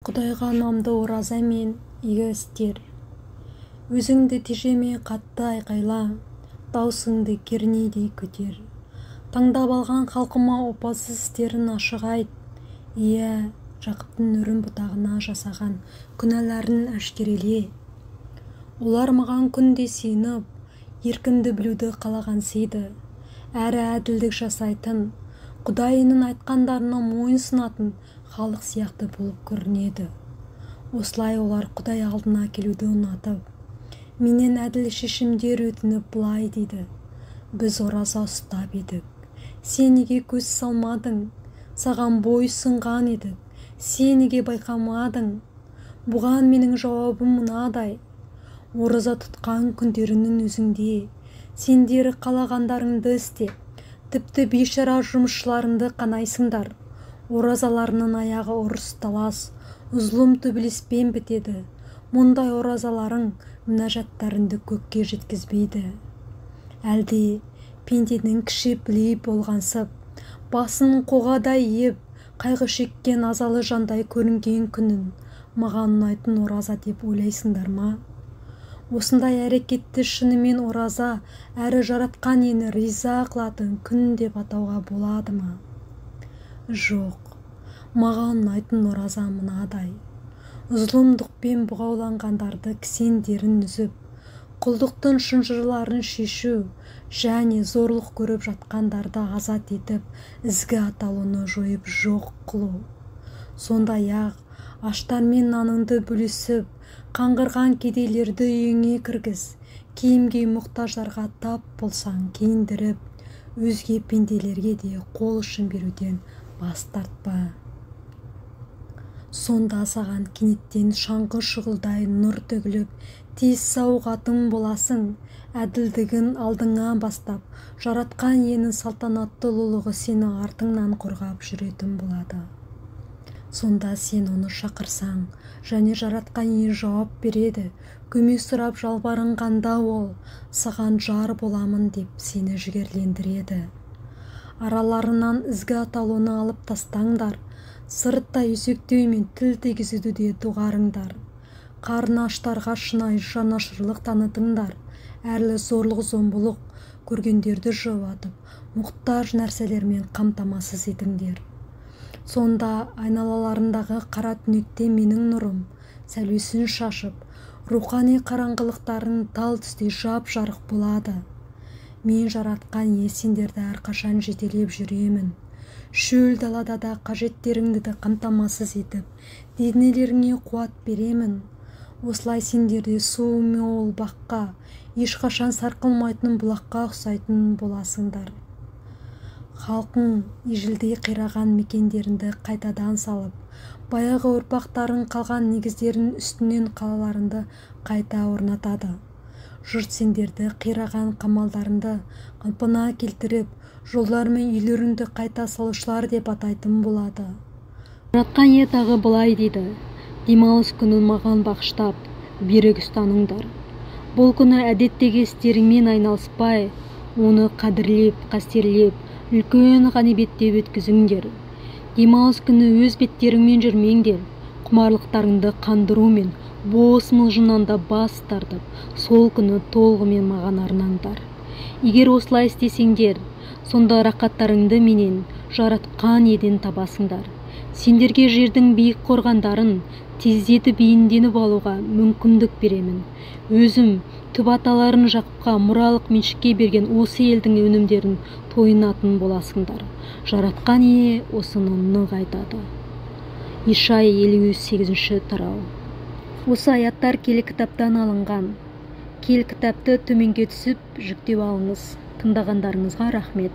Құдайға ұнамды ораза мен игі істер. Өзіңді тежемей қатты айқайла, даусыңды кернейдей көтер. Таңдап алған халқыма опасыз істерін ашық айт. Иә, Жақыптың үрім бұтағына жасаған күнәларын әшкереле. Олар маған күнде сиынып, еркімді білуді қалағансиды. Әрі әділдік жасайтын, Құдайының айтқандарына мойынсұнатын халық сияқты болып көрінеді. Осылай олар Құдай алдына келуді ұнатып, менен әділ шешімдер өтініп былай дейді: біз ораза ұстап едік, сен неге көз салмадың? Саған бой ұсынған едік, сен неге байқамадың? Бұған менің жауабым мынадай: ораза тұтқан күндеріңнің өзінде сендер қалағандарыңды істеп, тіпті бейшара жұмысшыларыңды қанайсыңдар. Оразаларының аяғы ұрыс-талас, зұлым төбелеспен бітеді. Мұндай оразаларың мінәжаттарыңды көкке жеткізбейді. Әлде пенденің кіші болғансып, басын қоғадай иіп, қайғы шеккен азалы жандай көрінген күнін маған ұнайтын ораза деп ойлайсыңдар ма? Осындай әрекетті шынымен ораза әрі Жаратқан Иені риза қылатын күн деп атауға болады ма? Жоқ, маған ұнайтын ораза мынадай: зұлымдықпен бұғауланғандарды кісендерін үзіп, құлдықтың шынжырларын шешу және зорлық көріп жатқандарды азат етіп, ізгі атаулыны жойып жоқ қылу. Сондай-ақ аштармен наныңды бөлісіп, қаңғырған кедейлерді үйіңе кіргіз, киімге мұқтаждарға тап болсаң киіндіріп, өзге пенделерге де қол ұшын беруден бас тартпа. Сонда саған кенеттен шаңғы шұғылдай нұр төгіліп, тез сауығатын боласың. Әділдігін алдыңа бастап, Жаратқан Иенің салтанатты ұлылығы сені артыңнан қорғап жүретін болады. Сонда сен оны шақырсаң, және Жаратқан Ие жауап береді. Көмек сұрап жалбарынғанда ол саған жар боламын деп сені жігерлендіреді. Араларынан ізгі атаулыны алып тастаңдар, сырттай өсектеу мен тіл тигізуді де доғарыңдар. Қарны аштарға шынайы жанашырлық танытыңдар, әрлі зорлық-зомбылық көргендерді жұбатып, мұқтаж нәрселермен қамтамасыз етіңдер. Сонда айналаларындағы қара түнекте менің нұрым сәулесін шашып, рухани қараңғылықтарың тал түстей жап-жарық болады. Мен Жаратқан Ие сендерді әрқашан жетелеп жүремін. Шөл далада да қажеттеріңді де қамтамасыз етіп, денелеріңе қуат беремін. Осылай сендерде суы мол баққа, ешқашан сарқылмайтын бұлаққа ұқсайтын боласыңдар. Халқың ежелде қираған мекендеріңді қайтадан салып, баяғы ұрпақтарың қалған негіздерінің үстінен қалаларыңды қайта орнатады. Жұрт сендерді қираған қамалдарыңды қалпына келтіріп, жолдар мен үйлеріңді қайта салушылар деп атайтын болады. Жаратқан Ие тағы былай дейді: демалыс күнін маған бағыштап, берік ұстаныңдар. Бұл күні әдеттегі істеріңмен айналыспай, оны қадірлеп, қастерлеп, үлкен ғанибеттеп өткізіңдер. Демалыс күні өз беттеріңмен жүрмеңдер, құмарлықтарыңды қандыру мен бос мылжыңнан да бас тартып, сол күні толығымен маған арнаңдар. Егер осылай істесеңдер, сонда рақаттарыңды менен, Жаратқан Иеден табасыңдар. Сендерге жердің биік қорғандарын тездетіп иемденіп алуға мүмкіндік беремін. Өзім түп аталарын Жақыпқа мұралық меншікке берген осы елдің өнімдерін тойынатын боласыңдар. Жаратқан Ие осыны нық айтады. Ишая 58 тарау. Осы аяттар келі кітаптан алынған. Киелі кітапты төменге түсіп жүктеп алыңыз. Тыңдағандарыңызға рахмет.